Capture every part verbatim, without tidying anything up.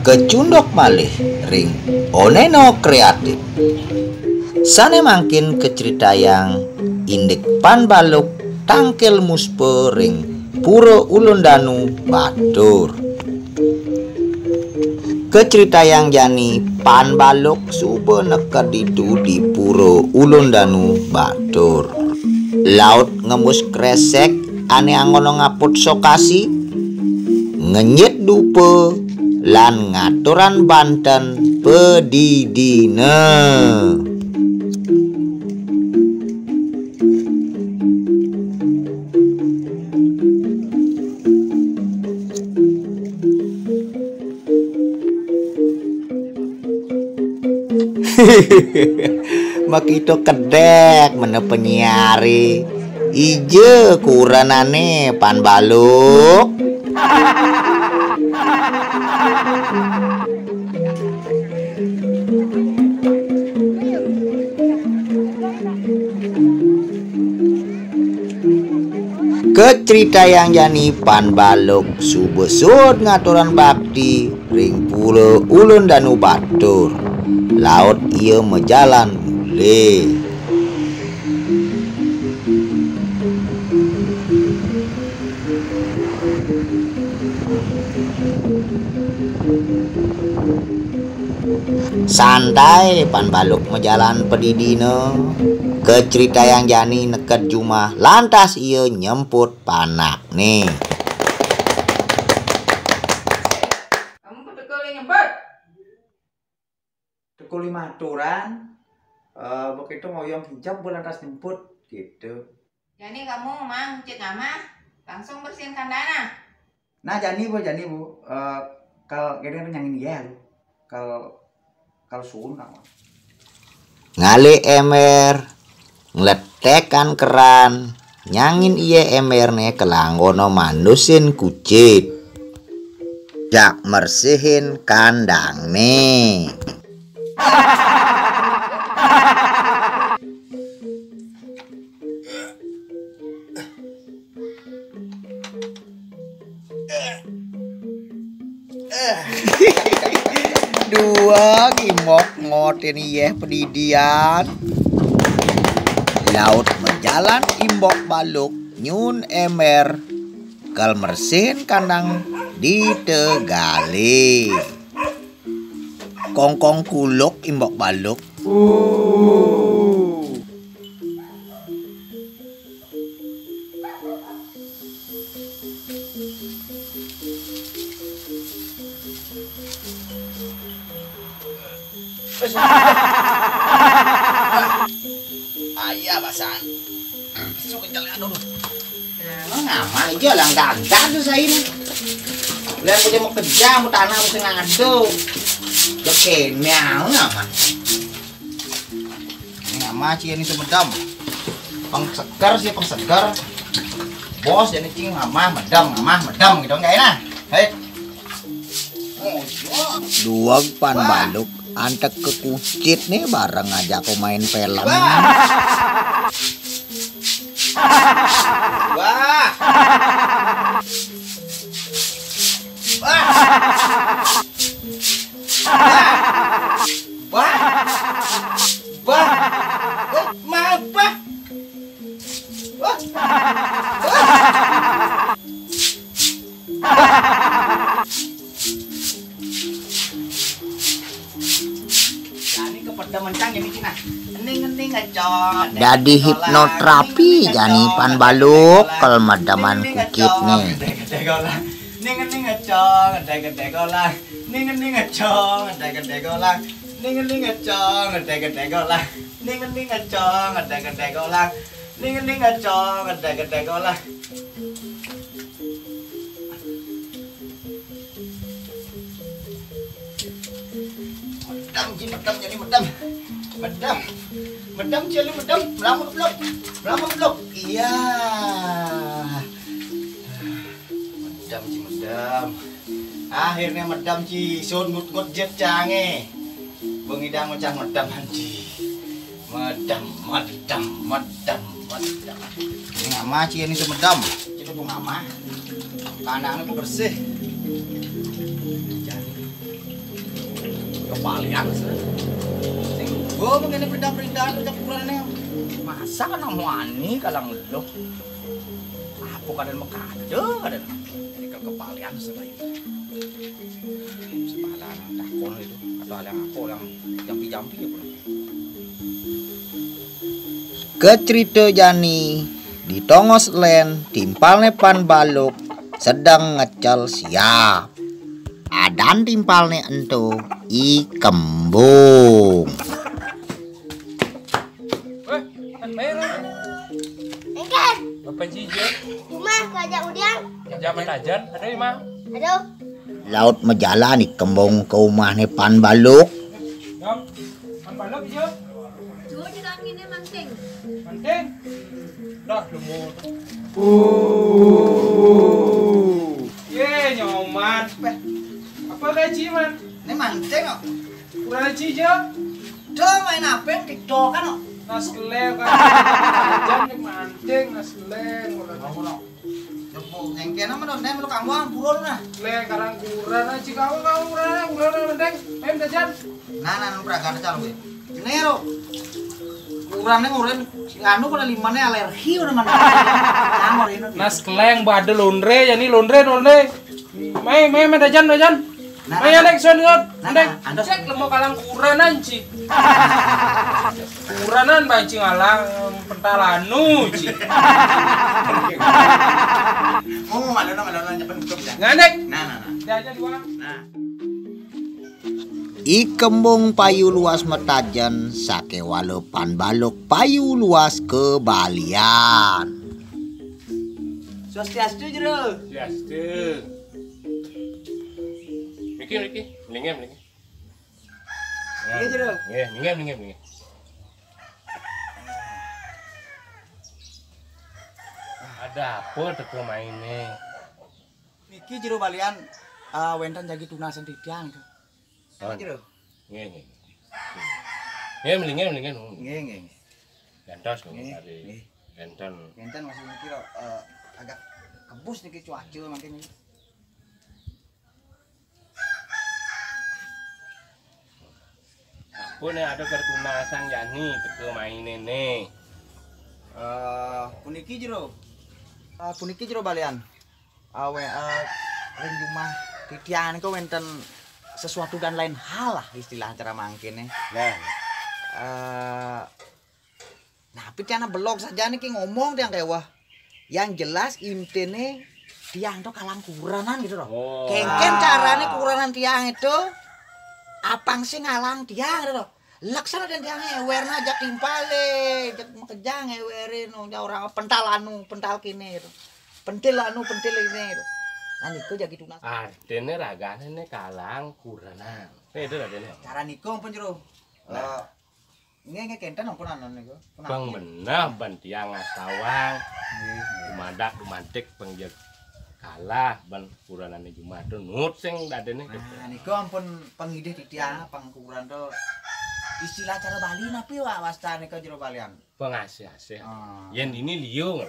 Kecundhuk malih ring Oneno Kreatif. Sane mangkin kacritayang indik Pan Baluk tangkil muspa ring Pura Ulun Danu Batur. Kacritayang jani Pan Baluk suba neked ditu di Pura Ulun Danu Batur. Laut ngembus kresek ane anggona ngaput sokasi, ngenyit dupa lan ngaturang banten padidina. Makita kedek mene penyiare. Ija kurenane Pan Baluk. Kacritayang jani Pan Baluk suba suud ngaturang bakti ring Pura Ulun Danu Batur. Laut ia majalan mulih. Santai Pan Baluk majalan padidina, kacritayang jani neked jumah, lantas ia nyemput panakne. Kamu betul nyemput? Teka lima aturan, eh, begitu ngoyong kincap, Bu lantas nyemput, gitu. Jani kamu, Mang, cit ngamah, langsung bersihin kandana. Nah, jani, Bu, jani, Bu. Eh, kal kene nyangin ya, lu. Kal kal sun apa? Ngalih ember, ngletek kan keran, nyangin ia emberne kalanggona mandusin kucit. Jak mersihin kandangne. Dua gimbok ngotin iyeh padidian. Laut majalan imbok baluk nyun ember kal mersihin kandang di tegale. Kongkong kuluk imbok baluk. Ayah basang. Suka jalan dulu. Ya, lo ngama aja lang gagah tuh saya ini. Lihat aja mau kerja, mau tanah, mau ngado. Udah kene, mau ngama? Ini ngama cia ini tuh medam. Pang seger sih, pang seger. Bos, jadi cing ngama medam, ngama medam gitu enggak enak. Hei. Duweg Pan Baluk antek ke kucit nih bareng aja aku main film. Wah. Wah. Wah. Wah. Wah. Wah. Maaf, Pak. Wah. Wah. Dadi hipnoterapi jani Pan Baluk kal medeman kucitne. Ning ning acong, gede gede golang. Ning ning acong, gede gede golang. Ning ning acong, gede gede golang. Ning ning acong, gede gede golang. Ning ning acong, gede gede golang. Medam, Ji, medam, jadi medam. Medam. Medam, Ji, lu medam. Melamun belum? Melamun belum? Iya. Medam, Ji, medam. Akhirnya medam, Ji. Sun ngut-ngut jet cange. Bengidang mecah medam, Ji. Medam, medam, medam, medam. Ini ngama, Ji, ini tuh medam. Kita tuh ngama. Kandangnya tuh bersih. Jadi. Palian sih. Sing gua mengkene perintah-perintah kerja kurane. Masa kan wani kalang lo. Apa kadang mekada kadang. Ini ke kepalian sih. Sepadan takon itu atau ada yang aku yang jampi-jampi ya pun. Kecerita jani di tongos len timpalne Pan Baluk sedang ngecel siap. Adan timpalne ento I Kembung. Weh, kan merah. Engken, Apa sih je? rumah kerja udiang. Zaman tajan, ada di mana? Aduh, Laut majalan I Kembung ke rumahne Pan Baluk. Ngam, kan balok je. Jujur anginnya manting. Penting. Dah, lemu. Ye, nyoman. Apa gaji man? Ini manting kok. Kurang gaji je. Tuh main apa yang TikTok kan kok. Nas kelem kan. Jam ni manting, nas kelem. Kurang. Jepuk engkena mah dong, nem lu kamu ampura lu nah. Leng karang kurang aja kau kau kurang kurang penting. Em tajan. Nah, nah, lu beragam aja lu. Ini lo. Kurang nih ngurin si anu kena limane alergi udah mana. Jamur ini. Nas keleng bade londre, yani londre londre. Mai mai mai tajan tajan. Mai ya nek son son. Nek Anda cek lemo kalang kuranan ci. Kuranan banci ngalang pentalanu ci. Oh, mana mana mana nyimpen hidup ya. Nganek. Nah, nah, nah. Jajan doang. Nah. I Kembung payu luas metajen sake wale Pan Baluk payu luas ke balian. Swastiastu, Jero. Swastiastu. Niki niki, mlingeh mlingeh. Iya, Jero. Nggih, mlingeh mlingeh mlingeh. Ada apa teko maine? Niki jero balian eh, wenten jagi tunasan titiang itu. Jero. Nggih nggih. Nggih mlingeh mlingeh. Nggih, nggih. Gantos Nggih, kali. Nggih. Enten. Enten masih niki eh, agak kebus niki cuaca mungkin niki. Apa nih ada kertunasan jani teko maine ne? Eh, puniki jero. Eh, puniki jero balian. Awe eh, ring jumah titiang niku wenten sesuatu dan lain hal lah istilah cara mangkene. Nah, Eh, nah, tapi tiang belok saja niki ngomong tiang kewah. Yang jelas intine tiang to kalang kurenan gitu loh. Oh. Kengken carane kurenan tiang itu apang sing ngalang tiang gitu loh. Laksana dan tiang ewerna ajak timpale, ajak makejang ewere no orang pental anu, pental kene gitu. Pentil anu, pentil ini gitu. Nah, niku jagi tunas. Artine ragane ne kalang kurenan. Beda ragane. Cara niku ampun jero. Eh, nggih nggih kenten ampun anan niku. Pun Bang ampun. Benah ban tiang ngastawang. Nggih, nggih. Dumadak dumantik pengjek kalah ban kurenane Jumat tu nut sing dadene. Nah, niku ampun pengidih titiang pengkuran to istilah cara Bali napi wa wastane ke jero balian. Pengasih-asih. Ah. Yen dini liung.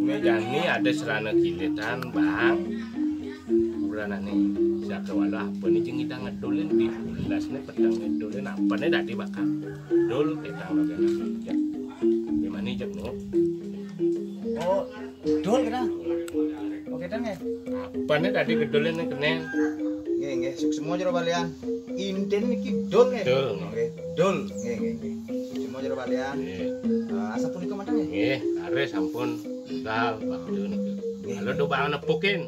Ini jani ada serana kilitan bang. Kuranane siapa wala apa ni jeng idang ngedulin di ulas ni petang ngedulin apa ni dadi bakal dul petang lagi jek. Memang ni jek no. Oh, dul kena. Oke, dan nggih. Apa ni dadi ngedulin ni kenen. Nggih, nggih, suksema jero balian. Intin niki dul nggih. Dul. Nggih, dul. Nggih, nggih, nggih. Suksema jero balian. Nggih. Eh, asapunika manteng nggih. Nggih, are sampun enggal waktu niku. Kalau do bang nepukin.